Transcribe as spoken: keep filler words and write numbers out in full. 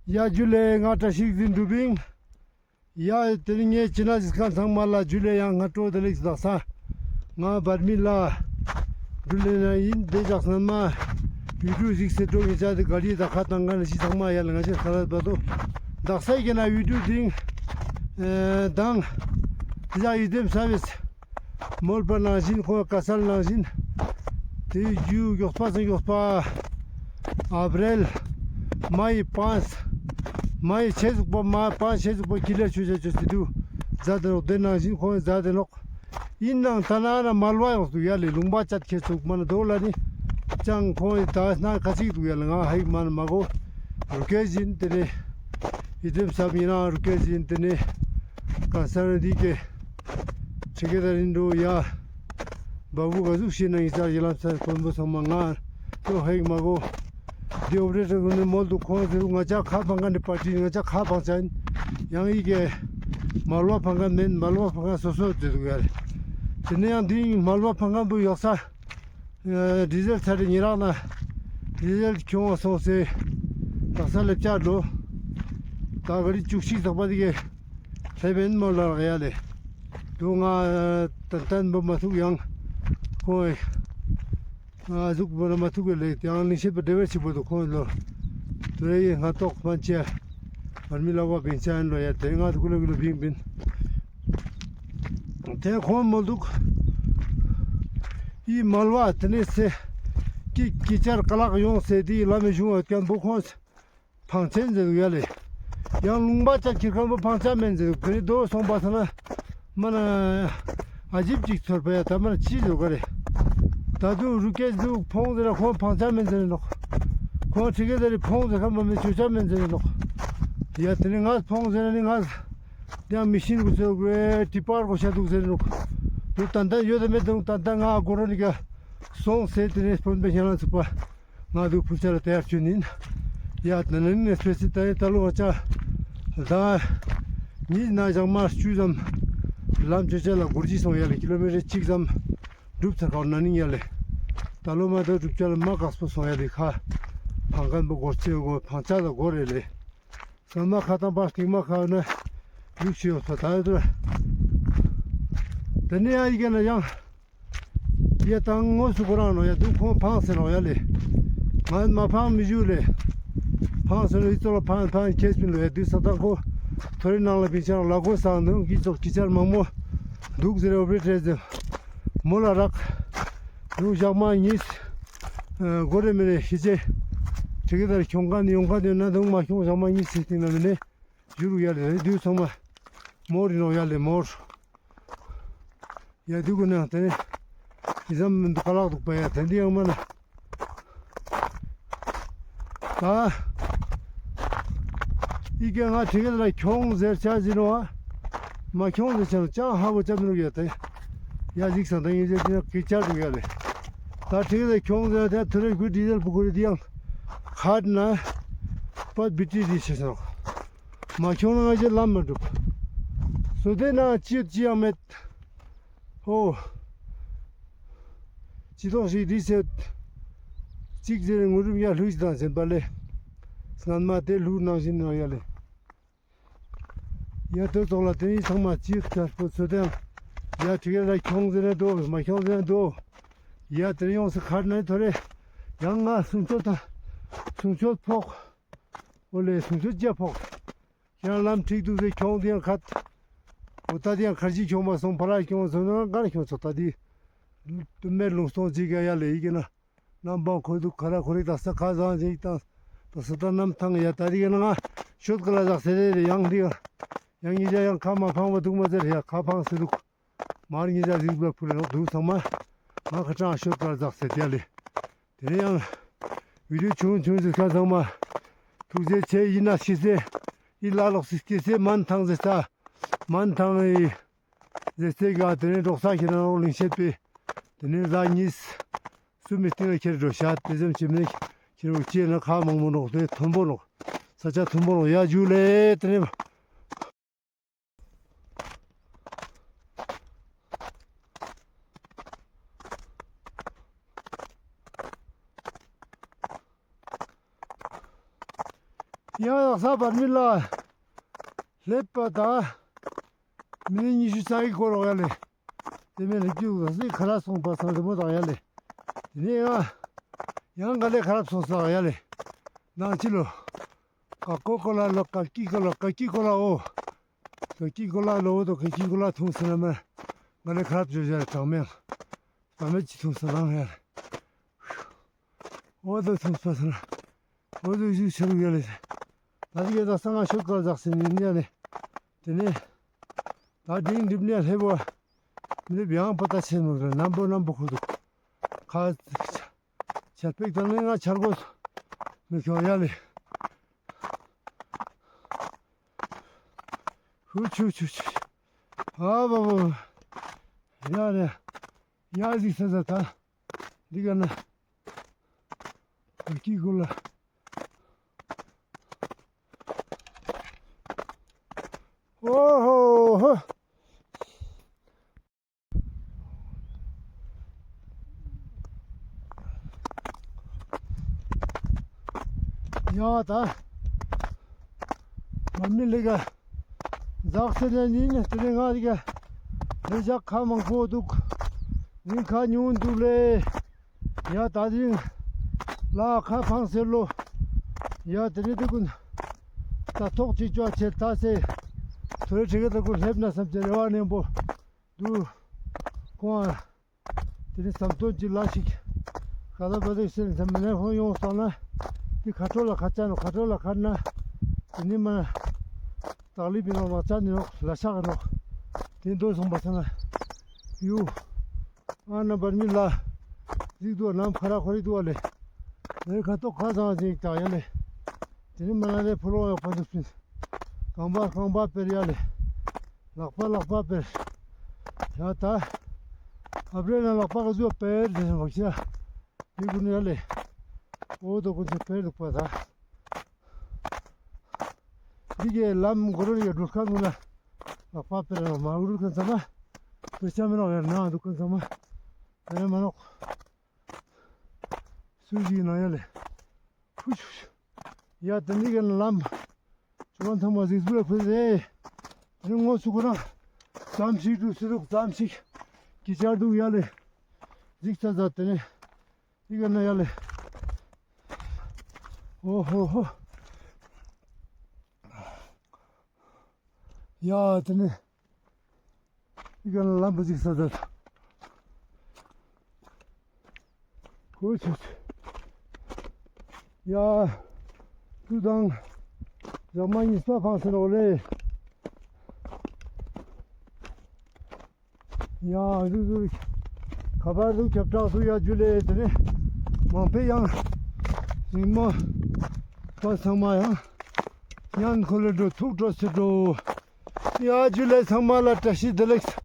ཡ་ཇུ་ལེ། ང་བཀྲ་ཤིས་བདེ་ལེགས་འབད། ཡ་དེ་རིང་ངེ་ཅི་ན་ཅི་ཁ་ཚང་མ་ལ་ཇུ་ལེ། ཡང་ང་ཀྲོ་བདེ་ལེགས། དག་ས་ང་བར་མི་ལ་ཇུ་ལེ་ན་ཨིན། དེ་ཞག་སྔ་མ་བི་ཌིའོ་གཟིགས་ཟེར་འགྲོ་ངེ་ཅག་དེ་ག་རི་དང་ཁ་བཏང་ག་ནི་ཅི་ཚང་མ་ཡ་ལ་ང་ཅི་ཁ་ལ་བ་དོ། དག་ས་ཡི་གེ་ན་བི་ཌིའོ་དེ་རིང་དང་དེ་ཞག་ཡི་དེམ་ས་བིས་མོལ་པ་ནང་བཞིན་ཁོང་ཀ་སལ་ནང་བཞིན་དེ་ཇུ་མགྱོགས་པ་སང་མགྱོགས་པ་ཨབ་རིལ་མའི་པཱན་མའི་ཆེ་ཟུག་པ་མ་པཱན་ཆེ་ཟུག་པ་ཀི་ལེར་ཆུ་ཆ་ཆུ་སི་དུ་ཛད་དེ་ནོག། དེ་ནང་བཞིན་ཁོང་ཛད་དེ་ནོག། ཨིན་ནང་ཐ་ན་ན་མལ་བ་ཡོང་དུག་ཡ་ལེ། ལུང་པ་ཅད་ཁེ་ཚུགས་མ་ན་དོ་ལ་ནི་ཅང་ཁོང་ད་ན་ཁ་ཅིག་དུག་ཡ་ལེ། ང་ཧིག་མ་ན་མ་གོ་རུ་ཀེ་ཟིན་དེ་ནི་ཡི་དེམ་ས་མི་ན་རུ་ཀེ་ཟིན་དེ་ནི་ཀ་ས་ན་དི་ཀེ། ཁྲི་ཀེ་ད་རིན་འགྲོ་ཡ། བ་བུ་ག་ཟུག་ཤེས་ན་ཡི་ཙར་ཡི་ལམ་ས་ཁོན་པོ་ཚང་མ་ང་ཏོ་ཧེག་མ་གོ། དེ་ཨོ་པ་རེ་ཊར་གུན་ནི་མོལ་དུ་ཁོང་ཟེར་ང་ཅག་ཁ་ཕང་ཁན་ནི་པར་ཊི་ང་ཅག་ཁ་ཕང་ཅན། ཡང་ཡི་གེ་མལ་བ་ཕང་ཁན་མེན། མལ་བ་ཕང་ཁན་སོ་སོ་ཟེར་དུག་ཡ་ལེ། དེ་ནས་ཡང་དེ་མལ་བ་ཕང་ཁན་བུ་ཡོག་ས་ཌི་ཟེལ་ཚར་རེ་ཉི་རག་ན་ཌི་ཟེལ་ཁྱོང་བ་སོང་སེ་དག་ས་ལེབ་ཅག་འགྲོ། ད་ག་རི་བཅུ་གཅིག་ཚག་པ་དེ་གེ་ལེབ་ཨིན་མོལ་ལ་རག་ཡ་ལེ། དུ་ང་ཏན་ཏན་བོ་མ་ཐུག་ཡང་ཁོང་ཨ་ཟུག་བོ་ན་མ་ཐུག་གེ་ལེ། ཡང་ལིང་ཤེད་པ་ཌེ་ཝེར་ཆི་བོ་དུ་ཁོང་ལོ་དུ་རེ་ཡེ་ང་ཏོག་ཕན་ཆེ་བར་མི་ལ་བ་བིང་ཆ་ཨིན་ལོ་ཡ། དེ་ང་དུ་ཀུ་ལོ་ཀུ་ལོ་བིང་བིང་དེ་ཁོང་མོལ་དུག། ཡི་མལ་བ་དེ་ནས་སེ་ཀི་ཀི་ཅར་ཀ་ལག་ཡོང་སེ་དེ་ལམ་མི་ཞུང་བ་ཀན་བོ་ཁོང་ཕང་ཆེན་ཟེར་དུག་ཡ་ལེ། ཡང་ལུང་པ་ཅད་ཁྱེར་ཁན་བོ་ཕང་ཆ་མེན་ཟེར་དུག། དེ་ནི་དོ་སོང་པ་ས་ན་མ་ན་ཨ་ཇིབ་ཅིག་ཚོར་པ་ཡ། ད་མ་ན་ཅི་ཟེར་ག་རེ། ད་དུ་རུ་ཀེ་དུ་ཕོང་ཟེར་ན་ཁོང་ཕང་ཆ་མེན་ཟེར་ནོག། ཁོང་ཁྲི་ཀེ་ཟེར་རི་ཕོང་ཟེར་ཁན་བོ་མི་ཆུ་ཆ་མེན་ཟེར་ནོག། ཡ་དེ་ནི་ང་ཕོང་ཟེར་ནི་ང་ཡང་མི་ཤིན་གུ་ཚོ་གུ་ཊི་པར་གོ་ཤ་དུག་ཟེར་ནོག། དུ་ཏན་ཏན་ཡོད་དེ་མེད་དུག། ཏན་ཏན་ང་གོ་རོ་ནི་ག་སོང་སེ་དེ་ནས་སྤོན་པོ་ཤ་ལ་ཚུགས་པ་ང་དུ་ཕུལ་ཆ་ལ་ཏ་ཡར་ཆུ་ནིན། ཡ་ཏ་ནི་ནི་སྤེ་སི་ཏ་ཡི་ཏ་ལོ་བ་ཅ་ད་ཉིས་ན་ཞག་མ་བཅུ་ཙམ་ལམ་ཅོ་ཅ་ལ་གུར་ཅི་སོང་ཡ་ལེ། ཀི་ལོ་མི་ཊར་གཅིག་ཙམ་གྲུབ་ཚར་ཁ་ན་ནིང་ཡ་ལེ། ཏ་ལོ་མ་ཏ་གྲུབ་ཅ་ལ་མ་ཀགས་པོ་སོང་ཡ་ལེ། ཁ་ཕང་ཁན་བོ་གོར་ཅེ་གོ་ཕང་ཆ་ལ་གོ་རེ་ལེ། ས་མ་ཁ་ཏང་པ་སྟིང་མ་ཁ་ན་ཡུག་ཤི་ཡོད་ས་ད་ཡོད་དོ། ཏ་ནི་ཡ་ཡི་གེ་ན་ཡང་ཡ་ཏང་ངོ་སུ་གོ་རང་ནོ་ཡ་དུ་ཁོང་ཕང་སེ་ནོ་ཡ་ལེ། ང་མ་ཕང་མི་ཞུ་ལེ། ཕང་སེ་ནོ་ཡི་ཙོ་ལ་ཕང་ཕང་ཁེས་པིན་ལོ་ཡ་དུ་ས་ཏང་ཁོ་ཐོ་རེ་ནང་ལ་བིང་ཆ་ལ་གོ་སང་ནུ་གི་ཙོག་ཀི་ཅར་མང་མོ་དུག་ཟེར་རེ་ཨོ་པ་རེ་ཊར་ཟེར་མོ་ལ་རག། དུ་ཞག་མ་ཉིས་གོ་རེ་མེ་ནེ་ཤི་ཅེ་ཁྲི་ཀེ་ད་རེ་ཁྱོང་ཁན་ཡོང་ཁན་ཡོད་ན་དུ་མ་ཁྱོང་ཞག་མ་ཉིས་སི་སྟིང་ན་མེ་ནེ་ཞུ་རུ་ཡ་ལེ། དུ་ཚང་མ་མོར་ཡིན་ནོ་ཡ་ལེ་མོར། ཡ་དུ་གུ་ནང་ཏེ་ནེ་ཨི་ཙམ་མིན་དུ་ཀ་ལག་དུག་པ་ཡ། ཏེ་འདི་ཡང་མ་ན། ད་ཨི་ཀ་ང་ཁྲི་ཀེ་ལ་ཁྱོང་ཟེར་ཆ་ཟིན་ནོ་ཨ། མ་ཁྱོང་ཟེར་ཆ་ནོ་ཅང་ཧ་གོ་ཆ་མི་རུ་ཡ་ཏེ། ཡ་ཟིག་སང་ད་ཡིན་ཟེར་ཏེ་ན་ཀི་ཆ་དུག་ཡ་ལེ། ད་ཁྲི་ཀེ་ལ་ཁྱོང་ཟེར་ཏེ་ཐུ་རེ་ཁུ་ཌི་ཟལ་པུ་ཁུ་རེ་འདི་ཡང་ཁ་ན་པ་བི་ཏི་རི་ཆ་ཆ་ནོ། མ་ཁྱོང་ན་ང་ཅི་ལམ་མ་འགྲུབ། སོ་ཏེ་ན་ཅི་ཅི་ཡང་མེད། ཨོ། ཅི་ཏོང་ཞིག་འདི་ཟེར། ཅིག་ཟེར་ངུ་རུམ་ཡ་ལྷུས་དང་ཟེར་བ་ལེ། སྔན་མ་ཏེ་ལྷུ་ནང་བཞིན་ནང་ཡ་ལེ། ཡ་ཏོ་ཙོག་ལ་ཏེ་ནི་ཚང་མ་ཅི་ཡོད་ཁར་པོ་ཚོ་དང་། ཡ་ཁྲི་ཀེ་ལ་ཁྱོང་ཟེར་ན་དོ་མ་ཁྱོང་ཟེར་ན་དོ། ཡ་ཏེ་ནི་ཡོངས་སུ་ཁར་ན་ཐོ་རེ། ཡང་ང་སུང་ཆོད་ད། སུང་ཆོད་ཕོག། ཨོ་ལེ་སུང་ཆོད་ཇ་ཕོག། ཁྱེད་རང་ལམ་ཁྲིག་འདུག་ཟེར་ཁྱོང་དེ་ཡང་ཁ། འོ་ད་དེ་ཡང་ཁར་ཇི་ཁྱོང་མ་སོང་ཕ་ལ་ཁྱོང་སོང་ན་གར་ཁྱོང་ཚོ་ད་དེ། དུ་མེར་ལུང་སྟོང་ཅིག་ག་ཡ་ལེ་ཡི་གེ་ན། གནམ་བང་ཁོ་འདུག་ཁ་ར་ཁོ་རིག་དག་ས་ཁ་བཟང་ཅིག་དང་། དག་ས་ད་གནམ་ཐང་ཡ་ད་དེ་གེ་ན་ང་ཤོད་ག་ལ་ཟག་ཟེར་རེ་ཡང་དེ་ཡང་ཡང་ཡི་ཇ་ཡང་ཁ་མ་ཕང་བ་འདུག་མ་ཟེར་ཡ་ཁ་ཕང་ཟེར་འདུག། མར་ཉི་ཟ་ཟིག་བླ་ཕུལ་ལ་ནོག་དུ་ཚང་མ། ང་ཁ་ཅང་ཤོད་གར་ཛག་ཟེར་ཏེ་ཡ་ལེ། དེ་ནས་ཡང་བི་ཌིའོ་ཆུང་ཆུང་ཟིག་ཁ་ཚང་མ་ཐུགས་རྗེ་ཆེ་ཡིན་ན་ཤི་ཟེ། ཡི་ལ་ལོག་སི་སྐྱེ་སེ་མན་ཐང་ཟེར་ས། མན་ཐང་ཡི་ཟེར་སེ་ག་དེ་ནས་འབྲོག་ས་ཁྱེར་ནང་ལིང་ཤེད་པའི། དེ་ནས་ཟླ་གཉིས་སུམ་མི་སྟེང་ལ་ཁྱེར་འགྲོ་ཤ་དེ་ཙམ་ཅིག་མིན་ཁྱེར་འོ་ཅེ་ན་ཁ་མང་མོ་ནོག་དེ་མཐོན་པོ་ནོག་ས་ཆ་མཐོན་པོ་ནོག་ཡ་ཇུ་ལེ་དེ་ནས། ཡ་ ས་འབར་མི་ལ་སླེབས་པ་ད་མི་ནི་ཉི་ཤུ་རྩ་གཅིག་སྐོར་ལོག་ཡ་ལེ། དེ་མིན་ལ་ཀྱུ་ད་སི་ཁ་ལ་སོང་པ་སང་དེ་མོ་དང་ཡ་ལེ། དེ་ནས་ཡང་ཡང་ག་ལེ་ཁ་ལ་སོང་ས་ཡ་ལེ། ནང་ཅི་ལོ། ཀ་ཀོ་ཀོ་ལ་ལོ། ཀ་ཀི་ཀོ་ལ། ཀ་ཀི་ཀོ་ལ་འོ། ཀ་ཀི་ཀོ་ལ་ལོ་འོ་དོ། ཀ་ཀི་ཀོ་ལ་འཐུང་ས་ན་མ། ང་ལེ་ཁ་ལ་ཇོ་ཇ་ལེ་ཀྲང་མེང་། ད་མེ་ཅི་འཐུང་ས་ན་ཡ་ལེ། འོ་དོ་འཐུང་ས་ན། འོ་དོ་ཞུ་ཆ་རུ་ཡ་ལེ། ད་དེ་ག་ད་ས་ང་ཤོད་ཀ་ལ་ཛག་སེ་ནི་ཡ་ལེ། དེ་ནས་ད་དིང་འགྲིབ་ནས་ལྷེ་བོ། མི་ལེ་བྱང་པ་ད་ཆེན་མོ་རེ་ནམ་པོ་ནམ་པོ་ཁུ་དུ། ཁ་ཆར་པིག་དང་ནི་ང་ཆར་གོ་མི་ཁྱོ་ཡ་ལེ། ཧུ་ཆུ་ཆུ་ཆུ། ཨ་བ་བ་བ། ཡ་ལེ། ཡ་ཟིག་ས་ས་ད། འདི་ག་ན། ཀི་གུ་ལ། ཨོ་ཧོ་ཧོ། ཡ་ད། མ་མི་ལེ་ག་ཛག་སེ་ནི་ནི་ནི་དེ་ནི་ང་དེ་ག་ལེ་ཞག་ཁ་མང་པོ་འདུག། ཉིན་ཁ་ཉུང་འདུག་ལེ། ཡ་ད་དེ་ལ་ཁ་ཕང་སེ་ལོ། ཡ་དེ་ནི་དེ་ཀུན་ད་ཐོག་ཅིག་ཅོ་ཆེ་ད་སེ། ཐོ་རེ་ཁྲི་ག་ད་ཀུན་ལེབ་ན་བསམ་ཆེ་རེ་བ་ནེམ་པོ་འདུག། ཁོང་དེ་ནི་བསམ་དོན་ཅིག་ལ་ཞིག་ག་ད་བ་དེ་སེ་ནི་བསམ་མེ་ནེ་ཁོང་ཡོང་སོང་ན། དེ་ཁ་ཐོ་ལ་ཁ་ཆ་ནོ། ཁ་ཐོ་ལ་ཁ་ན་དེ་ནི་མ་ད་ལི་བི་ནོ་ལ་ཆ་ནི་ནོ་ལ་ཤ་ག་ནོ། དེ་འདོ་སོང་བ་སང་ན་ཡུ། ཨ་ན་བར་མི་ལ་ཟིག་དུ་ནམ་ཁ་ར་ཁོ་རི་དུ་བ་ལེ། ལེ་ཁ་ཐོག་ཁ་ཚང་ཟིག་ད་ཡ་ལེ། དེ་ནི་མ་ན་ལེ་ཕོ་ལོ་ཡོག་པ་འདུག་སྤིན། རྐང་པ་རྐང་པ་དཔེར་ཡ་ལེ། ལག་པ་ལག་པ་དཔེར། ཡ་ད། ཨབ་རེ་ན་ལག་པ་ག་ཟུག་དཔེར་དེ་ནི་བག་ཤ། འདི་ཀུན་ཡ་ལེ། འོ་དོ་ཀུན་ཚེ་དཔེར་འདུག་པ་ད། འདི་གི་ལམ་གོ་རོ་ཡ་འགྲུལ་ཁང་ཀུན་ན། ལག་པ་དཔེར་ན་མ་འགྲུལ་ཁང་ཚང་མ། དཔེ་ཆ་མི་ནོག་ཡ་ན་འདུག་ཁང་ཚང་མ། དེ་ནས་མ་ནོག། སུ་ཞིག་ན་ཡ་ལེ། ཧུ་ཤུ་ཤུ། ཡ་དེ་ནི་གི་ལམ། ཅུང་ཐང་མ་ཟིག་ཟུར་ལ་ཕུད་ཟེ། དེ་ནི་ངོ་སུ་ཁོ་ན། ཙམ་ཞིག་འདུག་སུ་འདུག་ཙམ་ཞིག་གི་ཆར་འདུག་ཡ་ལེ། ཟིག་ས་ཟ་དེ་ནི། འདི་ག་ན་ཡ་ལེ། ཨོ་ཧོ་ཧོ། ཡ་དེ་ནི། འདི་ག་ན་ལམ་བུ་ཅིག་ས་ད། ཧུ་ཆུ་ཆུ། ཡ། ཏུ་དང་། ཟ་མ་གཉིས་པ་ཕང་སེ་ནོག་ལེ། ཡ་ཟུག་ཟུག་ཁ་པར་ཟུག་ཁྱབ་བསྒྲགས་ཟུག་ཡ་ཇུ་ལེ། དེ་ནས་མང་པོ་ཡང་ཉིན་མོ་པ་ཚང་མ་ཡང་ཡང་ཁོ་ལེ་འགྲོ་ཐུག་འགྲོ་སེ་འགྲོ། ཡ་ཇུ་ལེ་ཚང་མ་ལ་བཀྲ་ཤིས་བདེ་ལེགས།